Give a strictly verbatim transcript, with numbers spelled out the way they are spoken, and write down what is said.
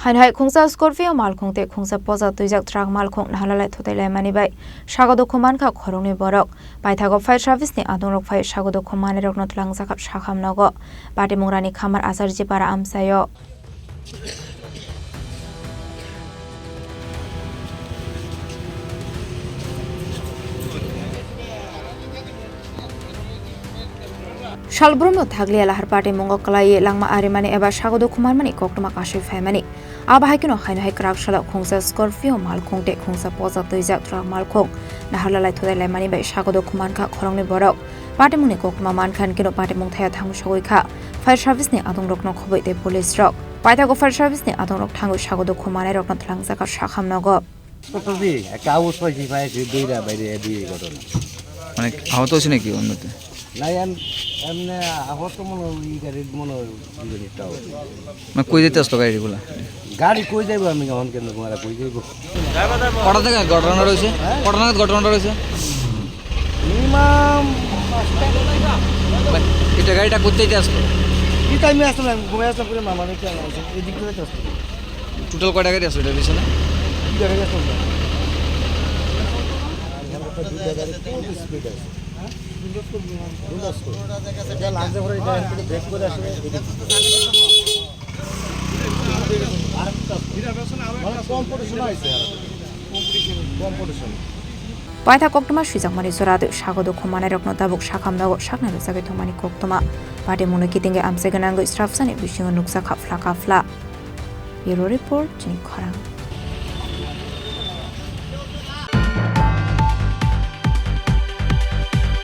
Haino hai khungsa Scorpio malkhung tei khungsa poja twijak truck malkhung naharlalai thutai laimani bai sago dukhu mankha khoroknwi borok. Paithago fire service ni adongrok phai sago dukhu manwirokno twlangjakha sakham nogo. Patimungrani Khamar Acharji Para amchaio. Salbrumno thakliya lahar patimungo kwlaiwi langma arimani eba sago dukhu manmani koktwma kasui phaimani. Abo hai kheno haino hai kwrak salo khungsa Scorpio malkhung tei khungsa poja twijak truck malkhung naharlalai thutai laimani bai sago dukhu mankha khoroknwi borok. Patimungni koktwma mankha hinkeno patimung thaya thangwi sogwi kha fire service ni adongrokno khobwi tei police rok. Paithago fire service ni adongrok thangwi sago dukhu manwirokno twlangjakha sakham nogo. কত দি? একটা আউশ পাইছি, পাইছি দুইটা বাইরে দিয়ে এই ঘটনা। মানে আহত হয়েছে নাকি অন্যতে? না, এম-, এমনি আহত মনে হয়, এই গাড়ির মনে হয় দুজনেরটা হয়েছে। মানে কই দিতে আসলো গাড়িগুলা? গাড়ি কই যাইবো আমি এখন কেন তোমার কই যাইবো? কটা থেকে ঘটনাটা রয়েছে? হ্যাঁ? কটা নাগাদ ঘটনাটা রয়েছে? মিনিমাম পাঁচটা। মানে এটা গাড়িটা করতে দিতে আসলো? এই টাইমে আসলাম, আমি ঘুমাই আসলাম করে মামা দেখতে আসলাম, এই দিক থেকে আসলাম। টোটাল কয়টা গাড়ি আসলো এটার পিছনে? দুইটা গাড়ি আসলো। দুইটা গাড়ি খুব স্পিড আছে। দুইটা স্কুল। এটা লাঞ্চে করে এটা থেকে ব্রেক করে আসলে এদিক থেকে। আরেকটা মানে কম্পিটিশন হয়েছে আর কি। Competition. Paitha koktwma swijakmani jora de sago dukhu manwirokno tabuk sakham nogo saknai rwchagwi thangmani koktwma. Patimungno kitingwi amchai gwnangwi srapsani bisingo nukjakha phlaka phla. Bureau Report, Chini Khorang.